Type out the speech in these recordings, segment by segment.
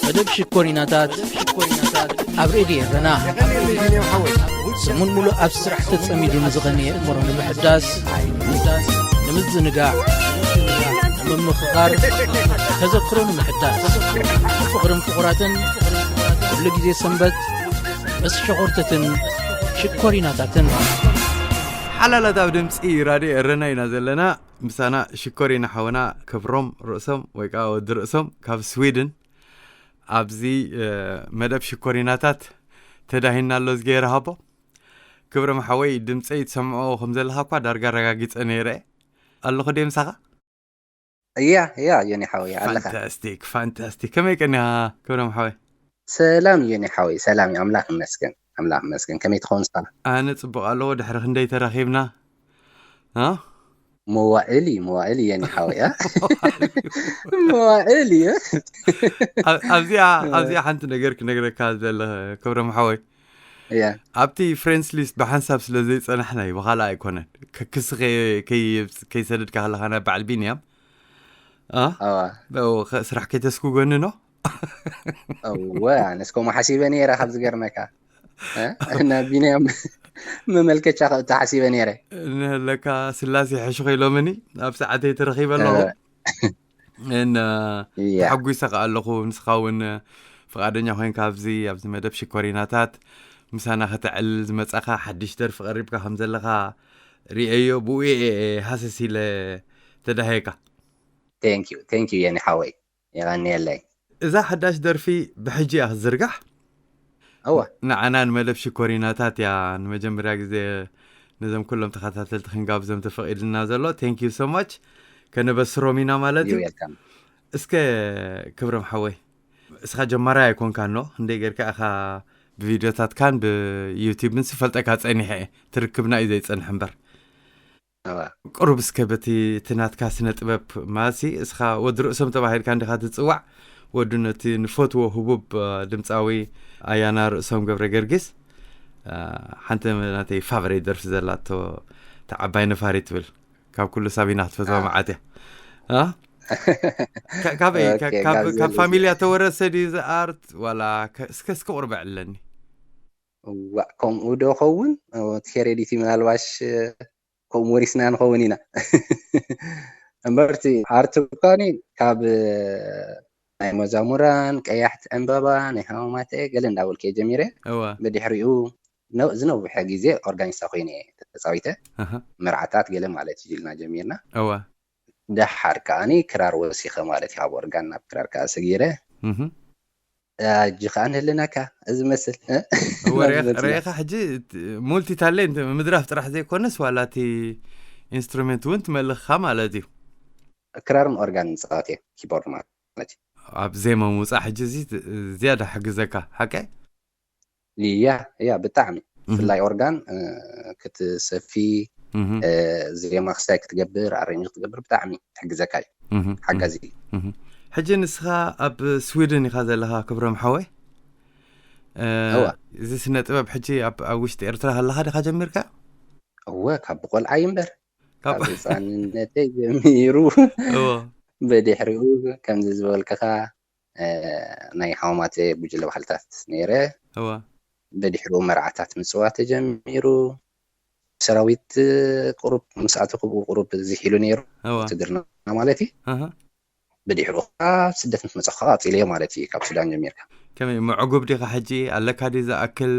መደብ ሽኮሪናታት ኣብ ሬድዮ ኤረና። ሰሙን ሙሉእ ኣብ ስራሕ ተጸሚዱ ንዝቐነየ እምሮ ንምሕዳስ፣ ንምዝንጋዕ፣ ንምምኽኻር፣ ተዘክሮ ንምሕዳስ፣ ፍቕርን ፍቑራትን፣ ኩሉ ግዜ ሰንበት ምስ ሸኾርተትን ሽኮሪናታትን። ሓላላት ኣብ ድምፂ ራድዮ ኤረና ኢና ዘለና። ምሳና ሽኮሪና ሓውና ክብሮም ርእሶም ወይ ከዓ ወዲ ርእሶም ካብ ስዊድን ኣብዚ መደብ ሽኮሪናታት ተዳሂና ኣሎ። ዝገይረ ሃቦ ክብሮም ሓወይ፣ ድምፀይ ትሰምዖ ከም ዘለካ እኳ ዳርጋ ኣረጋጊፀ ነይረ። ኣለኹ ድየ ምሳኻ? እያ እያ ዮኒ ሓወይ ኣለኻ? ፋንታስቲክ ፋንታስቲክ። ከመይ ቀኒኻ ክብሮም ሓወይ? ሰላም ዮኒ ሓወይ፣ ሰላም እዩ። ኣምላኽ ይመስገን፣ ኣምላኽ ይመስገን። ከመይ ትኸውን ንስኻ? ኣነ ጽቡቕ ኣለኹ። ድሕሪ ክንደይ ተራኺብና? እ? መዋእል እዩ፣ መዋእል እዩ ዮኒ ሓወይ። እ? መዋእል እዩ። ኣብ- ኣብዚኣ ኣብዚኣ ሓንቲ ነገር ክነግረካ ዝደለ ክብሮም ሓወይ። እያ። ኣብቲ ፍሬንድስ ሊስት ብሓንሳብ ስለ ዘይጸናሕና እዩ፣ ብኻልእ ኣይኮነን። ከክሲ ከይ- ከይ- ከይሰደድካ ከለኻ ናብ በዓል ቢንያም እ? ኣዋ። ብኡ ኸ- ስራሕ ከይተስጉገኒ ኖ? እወ ኣነስ ከምኡ ሓሲበ ነይረ። ካብ ዝገርመካ እ? ናብ ቢንያም መመልከቻ ከእቱ ሓሲበ ነይረ። ንህለካ ስላሴ ሕሹኸ ኢሎምኒ ኣብ ሰዓተይ ተረኺበ ኣለኹ። እወ። እና እያ። ተሓጒሰ ከኣ ኣለኹ። ንስኻ እውን ፍቓደኛ ኮይንካ ኣብዚ ኣብዚ መደብ ሽኮሪናታት ምሳና ከተዕልል ዝመጻኻ ሓድሽ ደርፊ ቀሪብካ ከም ዘለኻ ርእየዮ። ብኡ እየ ሃሰስ ኢለ ተዳህየካ። ቴንኪዩ ቴንኪዩ የኒ ሓወይ የቐንየለይ። እዛ ሓዳሽ ደርፊ ብሕጂ እያ ክትዝርጋሕ። እወ ንዓና ንመደብ ሽኮሪናታት እያ ንመጀመርያ ግዜ ነዞም ኩሎም ተኸታተልቲ ክንጋብዞም ተፈቒድልና ዘሎ። Thank you so much። ከነበስሮም ኢና ማለት እዩ። You're welcome። እስከ ክብሮም ሓወይ፣ እስኻ ጀማራይ ኣይኮንካን ኖ? ክንደይ ጌርካ ኢኻ ብቪድዮታትካን ብዩቲብን ዝፈልጠካ ጸኒሐ እየ። ትርክብና እዩ ዘይጸንሕ እምበር። እወ ቁሩብ እስከ በቲ እቲ ናትካ ስነ ጥበብ ማለትሲ እስኻ ወዲ ርእሶም ተባሂልካ እንዲኻ ትጽዋዕ። ወዱ ነቲ ንፈትዎ ህቡብ ድምፃዊ ኣያና ርእሶም ገብረ ገርጊስ ሓንቲ ናተይ ፋቨሬት ደርፊ ዘላቶ ተዓባይ ነፋሪ ትብል ካብ ኩሉ ሳቢና ክትፈትዋ መዓት እያ። ካበይ ካብ ፋሚልያ ተወረሰ ድዩ እዚ ኣርት ዋላ? እስከ እስከ ቁርበ ዕለኒ። ዋእ ከምኡ ዶ ኸውን? እቲ ሄሬዲቲ ምናልባሽ ከምኡ ወሪስና ንኸውን ኢና። እምበር እቲ ኣርት እኳኒ ካብ ናይ መዛሙራን፣ ቀያሕቲ ዕምበባ፣ ናይ ሃማማተ ገለ እንዳበልኩ እየ ጀሚረ። እወ። ብድሕሪኡ ዝነውሐ ግዜ ኦርጋኒስታ ኮይነ ተፃዊተ። ኣሃ። መርዓታት ገለ ማለት እዩ ኢልና ጀሚርና። እወ። ደሓር ከዓኒ ክራር ወሲኸ ማለት እዩ። ካብ ኦርጋን ናብ ክራር ከዓ ሰጊረ። እህ። ኣጂ ከዓ ንህልናካ እዚ መስል ሬኻ ሕጂ ሙልቲ ታሌንት ምድራፍ ጥራሕ ዘይኮነስ ዋላ እቲ ኢንስትሩሜንት እውን ትመልኽካ ማለት እዩ። ክራርን ኦርጋን ንፃወት እየ፣ ኪቦርድ ማለት እዩ። ኣብ ዜማ ምውፃእ ሕጂ እዚ ዝያዳ ሓግዘካ ሓቀ? እያ እያ ብጣዕሚ ብፍላይ ኦርጋን ክትሰፊ ዜማ ክስታይ ክትገብር ኣሬንጅ ክትገብር ብጣዕሚ ትሕግዘካ እዩ። ሓጋዚ እዩ። ሕጂ ንስኻ ኣብ ስዊድን ኢኻ ዘለኻ ክብሮም ሓወይ። እዚ ስነ ጥበብ ሕጂ ኣብ ውሽጢ ኤርትራ ከለኻ ዲኻ ጀሚርካ? እወ ካብ ብቆልዓ እዩ እምበር ካብ ህፃንነተይ ጀሚሩ። እወ። ብድሕሪኡ ከምዚ ዝበልክኻ ናይ ሓማማተ ጉጅለ ባህልታት ነይረ። እወ። ብድሕሪኡ መርዓታት ምፅዋት ተጀሚሩ። ሰራዊት ቁሩብ ምስ ኣተኹ ብኡ ቁሩብ ዝሕ ኢሉ ነይሩ። እወ። ትግርና ማለት እዩ። ኣሃ። ብድሕሪኡ ከዓ ስደት ምስ መፀኹ ከዓ ቀፂለዮ ማለት እዩ ካብ ሱዳን ጀሚርካ። ከመይ ምዕጉብ ዲኻ ሕጂ ኣለካ ድዩ ዝኣክል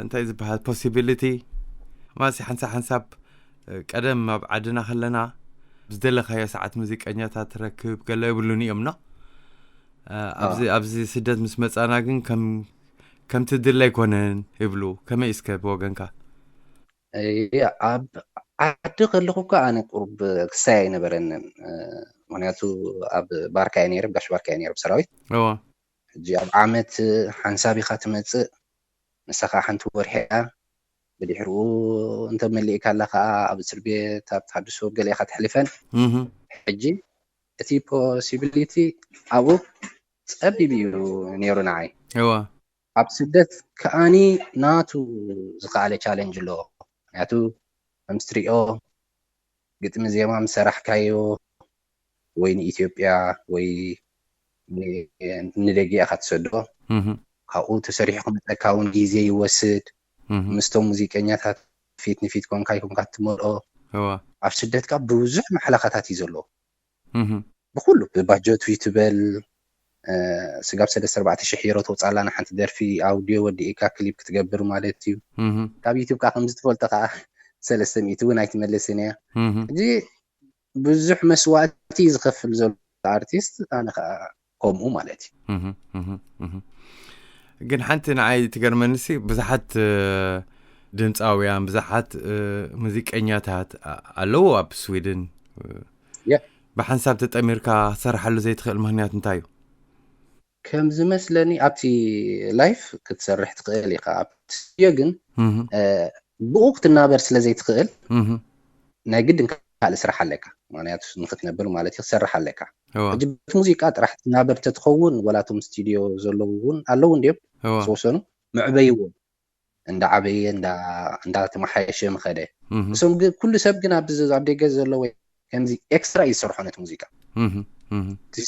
እንታይ ዝበሃል ፖሲቢሊቲ ማሲ ሓንሳብ ሓንሳብ ቀደም ኣብ ዓድና ከለና ብዝደለካዮ ሰዓት ሙዚቀኛታት ትረክብ ገለ ይብሉን እዮም ኖ ኣብዚ ኣብዚ ስደት ምስ መጻና ግን ከም ከምቲ ድለ ኣይኮነን ይብሉ ከመይ እስከ ብወገንካ ኣብ ዓዲ ከለኹ እኳ ኣነ ቁሩብ ክሳይ ኣይነበረንን ምክንያቱ ኣብ ባርካ እየ ነይረ ጋሽ ባርካ እየ ነይረ ብሰራዊት እወ ሕጂ ኣብ ዓመት ሓንሳብ ኢኻ ትመጽእ ንሳ ከዓ ሓንቲ ወርሒ እያ ብድሕርኡ እንተ መሊእካ ኣላ ከዓ ኣብ እስር ቤት ኣብ ተሃድሶ ገለ ኢኻ ትሕልፈን እህ ሕጂ እቲ ፖሲቢሊቲ ኣብኡ ጸቢብ እዩ ነይሩ ንዓይ እወ ኣብ ስደት ከኣኒ ናቱ ዝኸኣለ ቻለንጅ ኣለዎ ምክንያቱ ከምዚ ትሪኦ ግጥሚ ዜማ ምስ ሰራሕካዮ ወይ ንኢትዮጵያ ወይ ንደጊ ኢኻ ትሰዶ። ካብኡ ተሰሪሑ ክመፀካ እውን ግዜ ይወስድ። ምስቶም ሙዚቀኛታት ፊት ንፊት ኮንካ ይኮንካ ትመርኦ። ኣብ ስደት ካብ ብዙሕ ማሕለኻታት እዩ ዘለዎ። ብኩሉ ብባጀቱ ይትበል፣ ስጋብ ሰለስተ ኣርባዕተ ሽሕ ዩሮ ተውፃላ ንሓንቲ ደርፊ ኣውዲዮ ወዲእካ ክሊፕ ክትገብር ማለት እዩ። ካብ ዩቱብ ከዓ ከምዚ ትፈልጦ ከዓ ሰለስተ ሚእቲ እውን ኣይትመልስን እያ። እዚ ብዙሕ መስዋእቲ ዝኸፍል ዘሎ ኣርቲስት ኣነ ከዓ ከምኡ ማለት እዩ። ግን ሓንቲ ንዓይ ትገርመንሲ ብዙሓት ድምፃውያን ብዙሓት ሙዚቀኛታት ኣለዉ ኣብ ስዊድን። ብሓንሳብ ተጠሚርካ ክትሰርሓሉ ዘይትኽእል ምክንያት እንታይ እዩ? ከም ዝመስለኒ ኣብቲ ላይፍ ክትሰርሕ ትኽእል ኢኻ፣ ኣብቲ ስቱዲዮ ግን ብኡ ክትናበር ስለ ዘይትኽእል ናይ ግድን ካልእ ስራሕ ኣለካ። ምክንያቱ ንክትነብር ማለት እዩ ክትሰርሕ ኣለካ። ሕጂ በቲ ሙዚቃ ጥራሕ ትናበር ተትኸውን ወላቶም ስቱዲዮ ዘለዉ እውን ኣለዉ እንዲዮም ዝተወሰኑ መዕበይዎ እንዳዓበየ እንዳተመሓየሸ ምኸደ። እሶም ኩሉ ሰብ ግን ኣብ ደገ ዘሎ ወይ ከምዚ ኤክስትራ እዩ ዝሰርሖ ነቲ ሙዚቃ።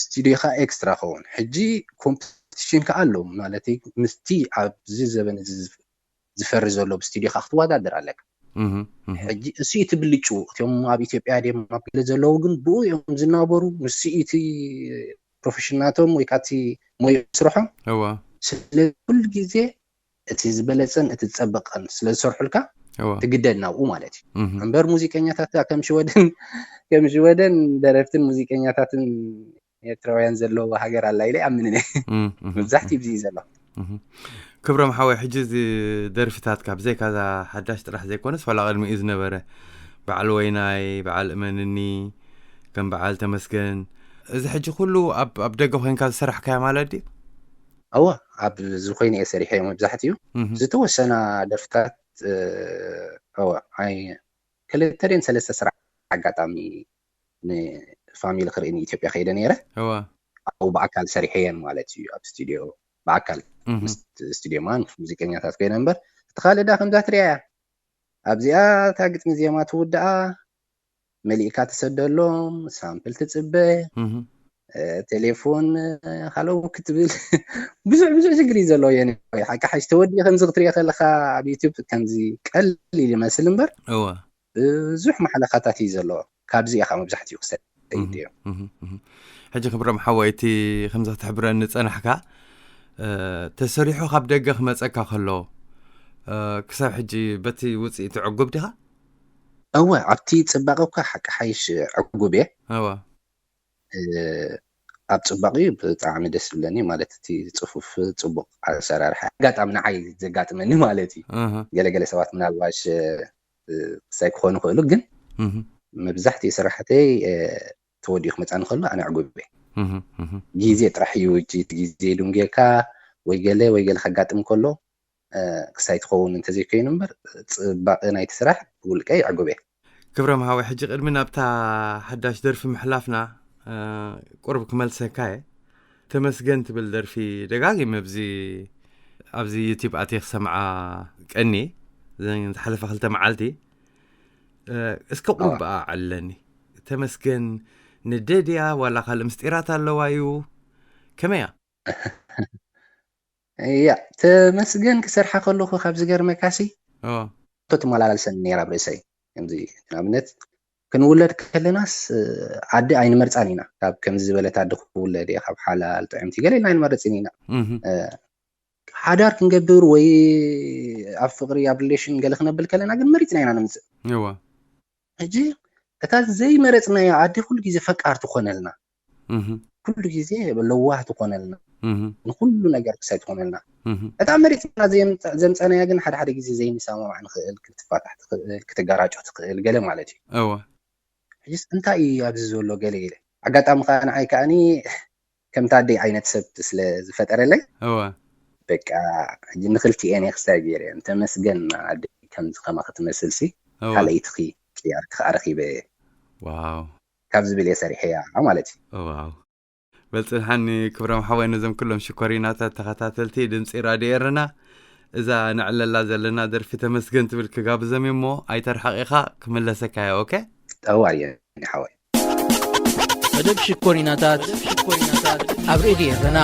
ስቱዲዮ ከዓ ኤክስትራ ኸውን። ሕጂ ኮምፒቲሽን ከዓ ኣሎ ማለት ምስቲ ኣብዚ ዘበን ዝፈሪ ዘሎ ብስቱዲዮ ከዓ ክትወዳደር ኣለካ። ሕጂ እሱ እቲ ብልጩ እቲኦም ኣብ ኢትዮጵያ ድም ኣብ ገለ ዘለዉ ግን ብኡ እዮም ዝናበሩ። ንሱ እቲ ፕሮፌሽናቶም ወይ ከዓ እቲ ሞያ ስርሖም። ስለ ኩሉ ግዜ እቲ ዝበለፀን እቲ ዝፀበቀን ስለ ዝሰርሑልካ ትግደድ ናብኡ ማለት እዩ። እምበር ሙዚቀኛታት ከም ሽወደን ከም ሽወደን ደረፍትን ሙዚቀኛታትን ኤርትራውያን ዘለዎ ሃገር ኣላ ኢለ ኣምንን። መብዛሕትኡ ብዚ ዘሎ። ክብሮም ሓወይ፣ ሕጂ እዚ ደርፍታትካ ብዘይካዛ ሓዳሽ ጥራሕ ዘይኮነስ ዋላ ቅድሚ እዩ ዝነበረ በዓል ወይናይ፣ በዓል እመንኒ፣ ከም በዓል ተመስገን፣ እዚ ሕጂ ኩሉ ኣብ ደገ ኮይንካ ዝሰራሕካያ ማለት ድዩ? እወ፣ ኣብ ዝኾይነ እየ ሰሪሐ መብዛሕትኡ። ዝተወሰና ደርፍታት እወ፣ ኣይ ክልተ ድን ሰለስተ ስራሕ ኣጋጣሚ ንፋሚሊ ክርኢ ንኢትዮጵያ ከይደ ነይረ። ኣብኡ ብኣካል ሰሪሐየን ማለት እዩ። ኣብ ስቱዲዮ ብኣካል ስቱዲዮ ማን ሙዚቀኛታት ኮይነ እምበር እቲ ካልእ ዳ ከምዛ ትሪያ እያ። ኣብዚኣ እታ ግጥሚ ዜማ ትውድኣ፣ መሊእካ ትሰደሎም፣ ሳምፕል ትጽበ፣ ቴሌፎን ሃለው ክትብል ብዙሕ ብዙሕ ሽግር እዩ ዘለዎ። የኔ ሓቂ ሓሽ ተወዲኡ ከምዚ ክትሪኦ ከለካ ኣብ ዩቱብ ከምዚ ቀሊል ይመስል እምበር ብዙሕ ማሕለኻታት እዩ ዘለዎ። ካብዚ ኢኻ መብዛሕትኡ ክሰደይ ድዮ። ሕጂ ክብሮም ሓወይ፣ እቲ ከምዚ ክትሕብረኒ ዝጸናሕካ ተሰሪሑ ካብ ደገ ክመጸካ ከሎ ክሳብ ሕጂ በቲ ውፅኢት ዕጉብ ዲኻ? እወ፣ ኣብቲ ፅባቐ እኳ ሓቂ ሓይሽ ዕጉብ እየ። እወ። ኣብ ፅባቐ ብጣዕሚ ደስ ዝብለኒ ማለት እቲ ፅፉፍ ፅቡቕ ኣሰራርሓ ኣጋጣሚ ንዓይ ዘጋጥመኒ ማለት እዩ። ገለገለ ሰባት ምናልባሽ ክሳይ ክኾኑ ይኽእሉ፣ ግን መብዛሕትኡ ስራሕተይ ተወዲኡ ክመፃኒ ከሎ ኣነ ዕጉብ እየ። ግዜ ጥራሕ እዩ፣ እቲ ግዜ ድንጌርካ ወይ ገለ ወይ ገለ ከጋጥም ከሎ ክሳይ ትኸውን እንተዘይኮይኑ እምበር ፅባቐ ናይቲ ስራሕ ብውልቀይ ዕጉብ እየ። ክብሮም ሓወይ፣ ሕጂ ቅድሚ ናብታ ሓዳሽ ደርፊ ምሕላፍና ቁርብ ክመልሰካ እየ። ተመስገን ትብል ደርፊ ደጋጊመ ኣብዚ ዩቲብ ኣትየ ክሰምዓ ቀኒ ዝሓለፈ ክልተ መዓልቲ። እስከ ቁርብ ኣለኒ። ተመስገን ንደድያ ዋላ ካልእ ምስጢራት ኣለዋ እዩ? ከመያ? እያ፣ ተመስገን ክሰርሓ ከለኹ ካብ ዝገርመካሲ ትመላላልሰኒ ነይራ ብርእሰይ። ከምዚ ንኣብነት ክንውለድ ከለናስ ዓዲ ኣይንመርፃን ኢና። ካብ ከምዚ ዝበለት ዓዲ ክውለድ እየ፣ ካብ ሓላል ጥዕምቲ ገለ ኢልና ኣይንመርፅን ኢና። ሓዳር ክንገብር ወይ ኣብ ፍቅሪ ኣብ ሪሌሽን ገለ ክነብል ከለና ግን መሪፅና ኢና ንምፅእ። ሕጂ እታ ዘይመረፅናያ ዓዲ ኩሉ ግዜ ፈቃር ትኾነልና፣ ኩሉ ግዜ ለዋህ ትኾነልና፣ ንኩሉ ነገር ክሳይ ትኾነልና። እታ መሪፅና ዘምፀናያ ግን ሓደ ሓደ ግዜ ዘይንሰማማዕ ንኽእል፣ ክትፋታሕ ትኽእል፣ ክትጋራጮ ትኽእል ገለ ማለት እዩ። ሕጂስ እንታይ እዩ ኣብዚ ዘሎ ገለ ኢለ ኣጋጣሚ ከዓ ንዓይ ከዓኒ ከምታ ኣደይ ዓይነት ሰብ ስለ ዝፈጠረለይ እወ በቃ ሕጂ ንክልቲኤን እየ ክሳይ ገይረ እየ። ተመስገን ኣደይ ከምዚ ከማ ክትመስል ሲ እወ ካልኣይትኺ ቅያርኪ ከዓ ረኺበ እየ ዋው ካብ ዝብል እየ ሰሪሐያ ማለት እዩ። ዋው በልፅልሓኒ ክብሮም ሓወይ ነዞም ኩሎም ሽኮሪናታት ተኸታተልቲ ድምፂ ራድዮ ኤረና እዛ ንዕለላ ዘለና ደርፊ ተመስገን ትብል ክጋብዘም እሞ ኣይተርሓቂኻ ክምለሰካ እየ ኦኬ ጠዋር እየ ሓወይ መደብ ሽኮሪናታት ኣብ ሬድዮ ኤረና።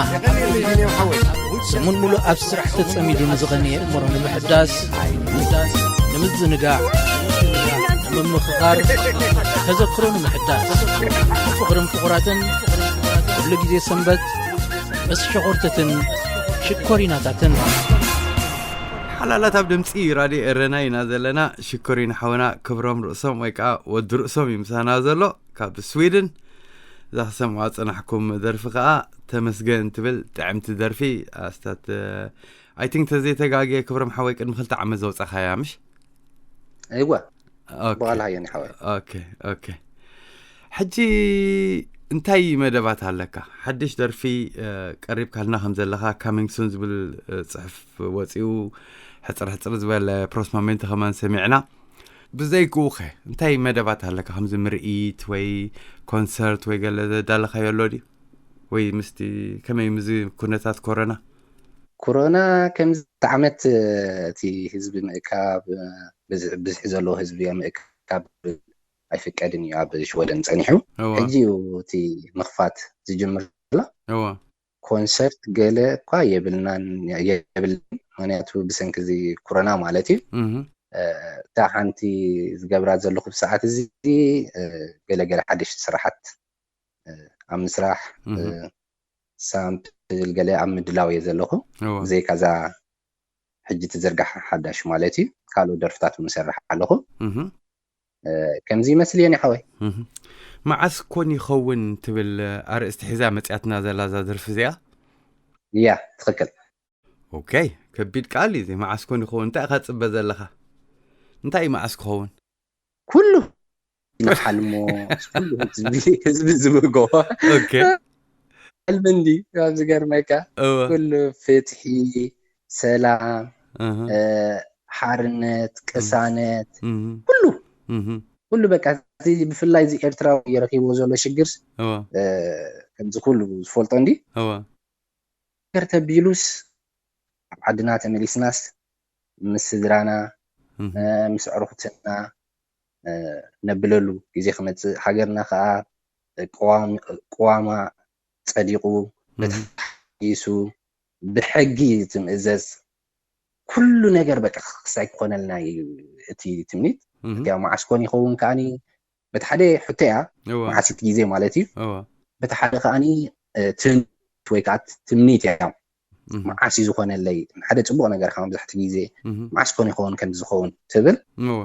ሰሙን ሙሉእ ኣብ ስራሕ ተጸሚዱ ንዝቐነየ እምሮ ንምሕዳስ፣ ንምዝንጋዕ፣ ንምምኽኻር፣ ተዘክሮ ንምሕዳስ፣ ፍቕርን ፍቑራትን፣ ኩሉ ግዜ ሰንበት ምስ ሸኾርተትን ሽኮሪናታትን። ሓላላት ኣብ ድምፂ ራድዮ ኤረና ኢና ዘለና። ሽኮሪና ሓውና ክብሮም ርእሶም ወይ ከዓ ወዲ ርእሶም እዩ ምሳና ዘሎ ካብ ስዊድን። እዛ ክሰምዖ ዝፀናሕኩም ደርፊ ከዓ ተመስገን ትብል ጥዕምቲ ደርፊ። ኣስታት፣ I think፣ ተዘይተጋግየ ክብሮም ሓወይ ቅድሚ ክልተ ዓመት ዘውፃኻያ ምሽ? እወ። ኦኬ። በዓል ሃየኒ ሓወይ። ኦኬ፣ ኦኬ። ሕጂ እንታይ መደባት ኣለካ? ሓድሽ ደርፊ፣ እ፣ ቀሪብካልና ከም ዘለኻ፣ ካሚንግ ሱን ዝብል፣ እ፣ ጽሑፍ ወጺኡ፣ ሕጽር ሕጽር ዝበለ ፕሮስማሜንት ከማን ሰሚዕና። ብዘይክኡ ኸ እንታይ መደባት ኣለካ? ከምዚ ምርኢት ወይ ኮንሰርት ወይ ገለ ዘዳለኻዮ ኣሎ ድዩ? ወይ ምስቲ ከመይ ምስዚ ኩነታት ኮሮና? ኮሮና ከምዚ ዓመት፣ እ፣ እቲ ህዝቢ ምእካብ፣ እ፣ ብዝ-፣ ብዝሒ ዘለዎ ህዝቢ ምእካብ ኣይፍቀድን እዩ ኣብ ሽወደን ጸኒሑ። እዋ፣ ሕጂ እዩ እቲ ምኽፋት ዝጅምር ዘሎ። እዋ። ኮንሰርት ገለ እኳ የብልናን፣ የብልን፣ ምኽንያቱ ብሰንኪ እዚ ኮሮና ማለት እዩ። እህ፣ እ፣ እታ ሓንቲ ዝገብራ ዘለኹ ብሰዓት እዚ፣ እ፣ ገለ ገለ ሓደሽቲ ስራሓት፣ እ፣ ኣብ ምስራሕ፣ እ፣ እህ። ሳምፕል ገለ ኣብ ምድላው እየ ዘለኹ። እዋ። ብዘይካ እዛ ሕጂ ትዝርጋሕ ሓዳሽ ማለት እዩ። ካልኦት ደርፍታት እውን እሰርሕ ኣለኹ። እህ፣ እ፣ ከምዚ ይመስል እየ ሓወይ። እህ። መዓስ ኮን ይኸውን ትብል ኣርእስቲ ሒዛ መጽያትና ዘላ እዛ ደርፊ እዚኣ? እያ፣ ትኽክል። ኦኬ፣ ከቢድ ቃል እዩ እዚ። መዓስ ኮን ይኸውን? እንታይ ኢኻ ትጽበ ዘለኻ? እንታይ እዩ መዓስ ክኸውን? ኩሉ ንሓልሞ፣ ኩሉ ህዝቢ፣ ህዝቢ ዝብጎ ኦኬ። ሕልሚ እንዲ፣ ካብ ዝገርመካ፣ እወ። ኩሉ ፍትሒ፣ ሰላም፣ እህ፣ እ፣ ሓርነት፣ ቅሳነት፣ እህ፣ ኩሉ፣ እህ፣ ኩሉ በቃ፣ እዚ ብፍላይ እዚ ኤርትራዊ ረኺብዎ ዘሎ ሽግር፣ እወ። እ፣ ከምዚ ኩሉ ዝፈልጦ እንዲ፣ እወ። ነገር ተቢሉስ ኣብ ዓድና ተመሊስናስ ምስ ስድራና፣ እህ፣ እ፣ ምስ ኣዕሩኽትና፣ እ፣ ነብለሉ ግዜ ክመጽእ፣ ሃገርና ከኣ ቅዋም-፣ ቅዋማ ጸዲቑ፣ እህ፣ ተታሒሱ፣ ብሕጊ ትምእዘዝ፣ ኩሉ ነገር በቃ ክሳይ ክኾነልና እዩ እቲ ትምኒት። እህ፣ እቲኣ መዓስ ኮን ይኸውን ከኣኒ፣ በቲ ሓደ ሕቶ እያ፣ እወ። መዓስ እቲ ግዜ ማለት እዩ። እወ። በቲ ሓደ ከኣኒ፣ እ፣ ትምኒት ወይ ከዓ ትምኒት እያ። እህ፣ መዓስ እዩ ዝኾነለይ? ሓደ ጽቡቕ ነገር ከዓ መብዛሕትኡ ግዜ እህ፣ መዓስ ኮን ይኸውን ከም ዝኸውን ትብል። እወ።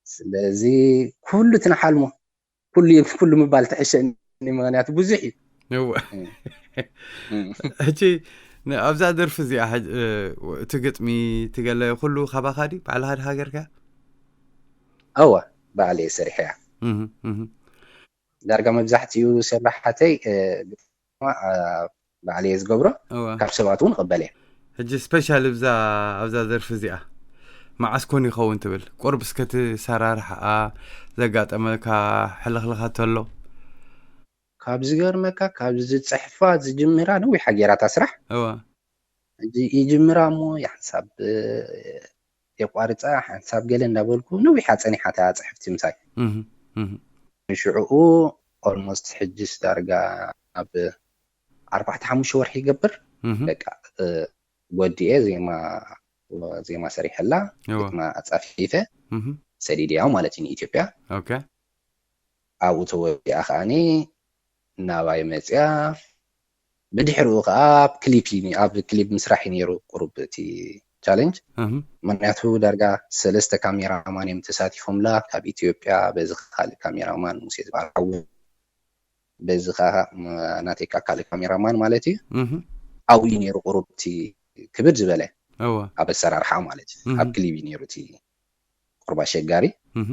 ስለዚ ኩሉ ትንሓልሞ፣ ኩሉ፣ ኩሉ ምባል ትሕሸኒ፣ ምኽንያቱ ብዙሕ እዩ። እወ። እም። እም። ሕጂ ን-፣ ኣብዛ ደርፊ እዚኣ ሕጂ፣ እ፣ እቲ ግጥሚ፣ እቲ ገለ ኩሉ ካባኻ ድዩ? ባዕልኻ ድኻ ገርካ? እወ፣ ባዕለይ ሰሪሐያ። እህ፣ እህ። ዳርጋ መብዛሕትኡ ስራሓተይ፣ እ፣ ግጥማ፣ እ፣ ባዕለይ ዝገብሮ፣ እወ። ካብ ሰባት እውን እቕበል እየ። ሕጂ ስፔሻል ብዛ፣ ኣብዛ ደርፊ እዚኣ መዓስ ኮን ይኸውን ትብል? ቁርብ እስከ እቲ ሰራርሓኣ ዘጋጠመካ ሕልኽልኻት ኣሎ? ካብ ዝገርመካ፣ ካብ ዝጽሕፋ ዝጅምራ ነዊሓ ገይራታ ስራሕ። እወ። ሕጂ ይጅምራ እሞ፣ ሓንሳብ፣ እ፣ የቋርጻ፣ ሓንሳብ ገለ እንዳበልኩ ነዊሓ ጸኒሓታ ጽሕፍቲ ምሳይ። እህ፣ እህ። ንሽዕኡ ኦልሞስት ሕጅስ ዳርጋ ኣብ ኣርባዕተ ሓሙሽተ ወርሒ ይገብር። እህ። በቃ፣ እ፣ ወዲኤ ዜማ፣ ዜማ ሰሪሐላ፣ እወ። ግጥማ ኣጻፊፈ፣ እህ። ሰዲድያ ማለት እዩ ንኢትዮጵያ። ኦኬ። ኣብኡ ተወዲኣ ከኣኒ ናባይ መጽያ። ብድሕሪኡ ከኣ ኣብ ክሊፕ እዩ፣ ኣብ ክሊፕ ምስራሕ እዩ ነይሩ ቁሩብ እቲ ቻለንጅ። እህ። ምኽንያቱ ዳርጋ ሰለስተ ካሜራማን እዮም ተሳቲፎምላ፣ ካብ ኢትዮጵያ፣ በዚ ካልእ ካሜራማን ሙሴ ዝበሃል ሓው፣ በዚ ከኣ ናተይ ከኣ ካልእ ካሜራማን ማለት እዩ። እህ። ኣብኡ እዩ ነይሩ ቁሩብ እቲ ክብድ ዝበለ እወ። ኣብ ኣሰራርሓ ማለት እዩ። እህ። ኣብ ክሊፕ እዩ ነይሩ እቲ ቁሩብ ኣሸጋሪ። እህ።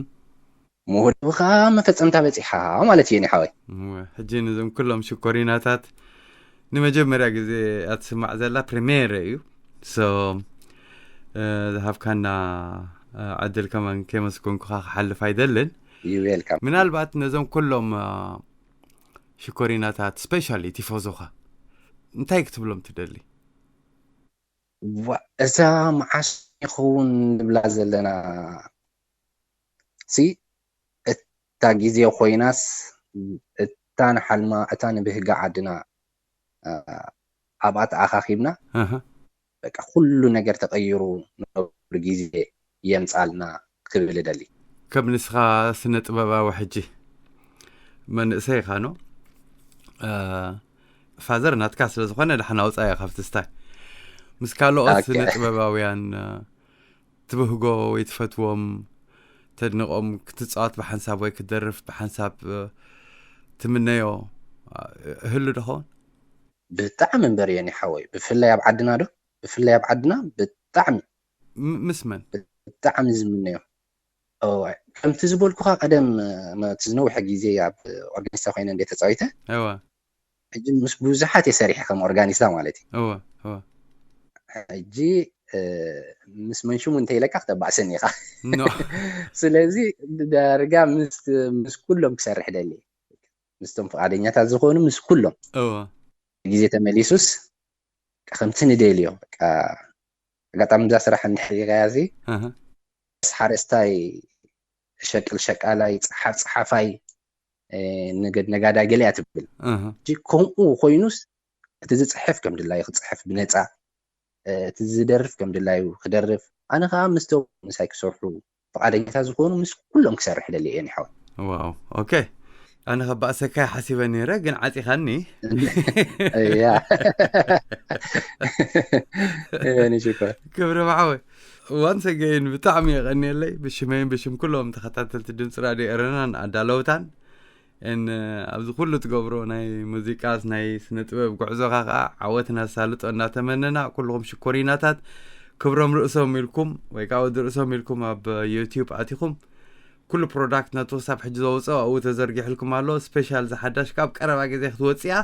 ምውዳኡ ከኣ መፈጸምታ በጺሓ ማለት እዩ፣ የኔ ሓወይ። እወ። ሕጂ ነዞም ኩሎም ሽኮሪናታት ንመጀመርያ ግዜ እያ ትስማዕ ዘላ፣ ፕሪሜር እዩ። ሶ፣ እ፣ ዝሃብካና፣ እ፣ ዕድል ከማን ከየመስገንኩኻ ክሓልፍ ኣይደልን። You welcome። ምናልባት ነዞም ኩሎም፣ እ፣ ሽኮሪናታት፣ ስፔሻሊ ቲፎዞኻ እንታይ ክትብሎም ትደሊ? ዋ፣ እዛ መዓስ ይኸውን ንብላ ዘለና ሲ፣ እታ ግዜ ኮይናስ፣ እት-፣ እታ ንሓልማ፣ እታ ንብህጋ ዓድና፣ እ፣ ኣብኣ ተኣኻኺብና፣ ኣሃ። በቃ ኩሉ ነገር ተቐይሩ፣ ንነብሩ ግዜ የምጻልና ክብል እደሊ። ከም ንስኻ ስነ ጥበባዊ ሕጂ መንእሰይ ኢኻ ኖ? እ፣ ፋዘር ናትካ ስለ ዝኾነ ደሓን ኣውጻእዮ ካብቲ ስታይ። ምስ ካልኦት ኦኬ። ስነ ጥበባውያን፣ እ፣ ትብህጎ ወይ ትፈትዎም፣ ተድንቖም፣ ክትጻወት ብሓንሳብ ወይ ክትደርፍ ብሓንሳብ፣ እ፣ ትምነዮ፣ እ፣ እህሉ ዶ ኸውን? ብጣዕሚ እምበር እየ ሓወይ። ብፍላይ ኣብ ዓድና ዶ? ብፍላይ ኣብ ዓድና ብጣዕሚ። ም-፣ ምስ መን? ብጣዕሚ ዝምነዮ። እወ፣ ከምቲ ዝበልኩኻ ቀደም፣ እ፣ እቲ ዝነውሐ ግዜ ኣብ ኦርጋኒስታ ኮይነ እንደ ተጻዊተ፣ እወ። ሕጂ ምስ ብዙሓት እየ ሰሪሐ ከም ኦርጋኒስታ ማለት እዩ። እወ፣ እወ። ሕጂ፣ እ፣ ምስ መንሽሙ እንተኢለካ ክተባእሰኒ ኢኻ። ኖ። ስለዚ ዳርጋ ምስ፣ ምስ ኩሎም ክሰርሕ ደሊ። ምስቶም ፍቓደኛታት ዝኾኑ ምስ ኩሎም። እወ። ግዜ ተመሊሱስ ከምቲ ንደልዮ፣ በቃ፣ ኣጋጣሚ እዛ ስራሕ እንድሕር ሪኢኻያ እዚ፣ ኣሃ። ሓረስታይ፣ ሸቅል ሸቃላይ፣ ጸሓፍ ጸሓፋይ፣ እ፣ ነገድ ነጋዳይ ገለ እያ ትብል። ኣሃ። ሕጂ ከምኡ ኮይኑስ እቲ ዝጽሕፍ ከም ድላዩ ክጽሕፍ ብነጻ፣ እ፣ እቲ ዝደርፍ ከም ድላዩ ክደርፍ፣ ኣነ ከኣ ምስቶም ምሳይ ክሰርሑ ፍቓደኛታት ዝኾኑ ምስ ኩሎም ክሰርሕ ደሊ እየ ሓወይ። ዋው፣ ኦኬ። ኣነ ከባእሰካ ሓሲበ ነይረ፣ ግን ዓጺኻኒ። እያ። እወኒ ሽኮር። ክብሪ ብሓወይ። ዋንስ ኣገይን ብጣዕሚ የቐንየለይ፣ ብሽመይን ብሽም ኩሎም ተኸታተልቲ ድምፂ ራድዮ ኤረናን ኣዳለውታን። እን ኣብዚ ኩሉ ትገብሮ ናይ ሙዚቃስ ናይ ስነ ጥበብ ጉዕዞኻ ከዓ ዓወት እናሳልጦ እናተመነና፣ ኩልኹም ሽኮሪናታት ክብሮም ርእሶም ኢልኩም ወይ ከዓ ወዲ ርእሶም ኢልኩም ኣብ ዩቲዩብ ኣቲኹም ኩሉ ፕሮዳክት ነቲ ክሳብ ሕጂ ዘውፅኦ ኣብኡ ተዘርጊሕልኩም ኣሎ። ስፔሻል ዝሓዳሽ ካብ ቀረባ ግዜ ክትወፅእ እያ።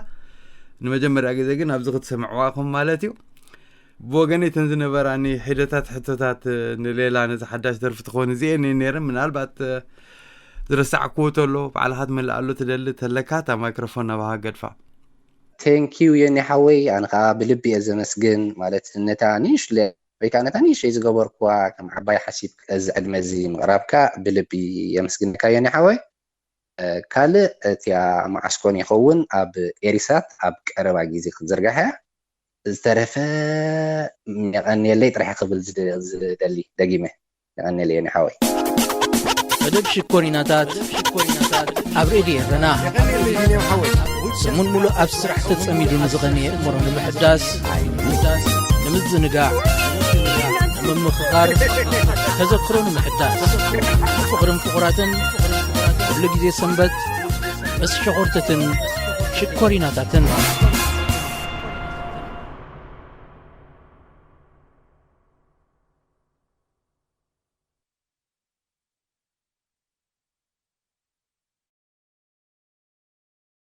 ንመጀመርያ ግዜ ግን ኣብዚ ክትሰምዕዋ ኢኹም ማለት እዩ። ብወገነይ እተን ዝነበራኒ ሒደታት ሕቶታት፣ እ፣ ንሌላ ነዚ ሓዳሽ ደርፊ ትኾን እዚኤን እየን ነይረን። ምናልባት፣ እ፣ ዝረሳዕክዎ ተሎ ባዕልኻ ትመልኣሉ ትደሊ ተለካ እታ ማይክሮፎን ናባኻ ገድፋ። ቴንኪዩ የኒ ሓወይ፣ ኣነ ከዓ ብልቢ እየ ዘመስግን። ማለት ነታ ንእሽለ ወይ ከዓ ነታ ንእሽተይ ዝገበርኩዋ ከም ዓባይ ሓሲብ እዚ ዕድመ እዚ ምቕራብካ ብልቢ የመስግነካ የኒ ሓወይ። እ፣ ካልእ እቲያ መዓስኮን ይኸውን ኣብ ኤሪሳት ኣብ ቀረባ ግዜ ክትዝርጋሕ እያ። ዝተረፈ የቐንየለይ ጥራሕ ክብል ዝደ-፣ ዝደሊ ደጊመ። የቐንየለይ የኒ ሓወይ። መደብ ሽኮሪናታት ኣብ ሬድዮ ኤረና። ሰሙን ሙሉእ ኣብ ስራሕ ተጸሚዱ ንዝቐነየ እምሮ ንምሕዳስ፣ ንምዝንጋዕ፣ ንምምኽኻር፣ ተዘክሮ ንምሕዳስ፣ ፍቕርን ፍቑራትን፣ ኩሉ ግዜ ሰንበት ምስ ሸኾርተትን ሽኮሪናታትን።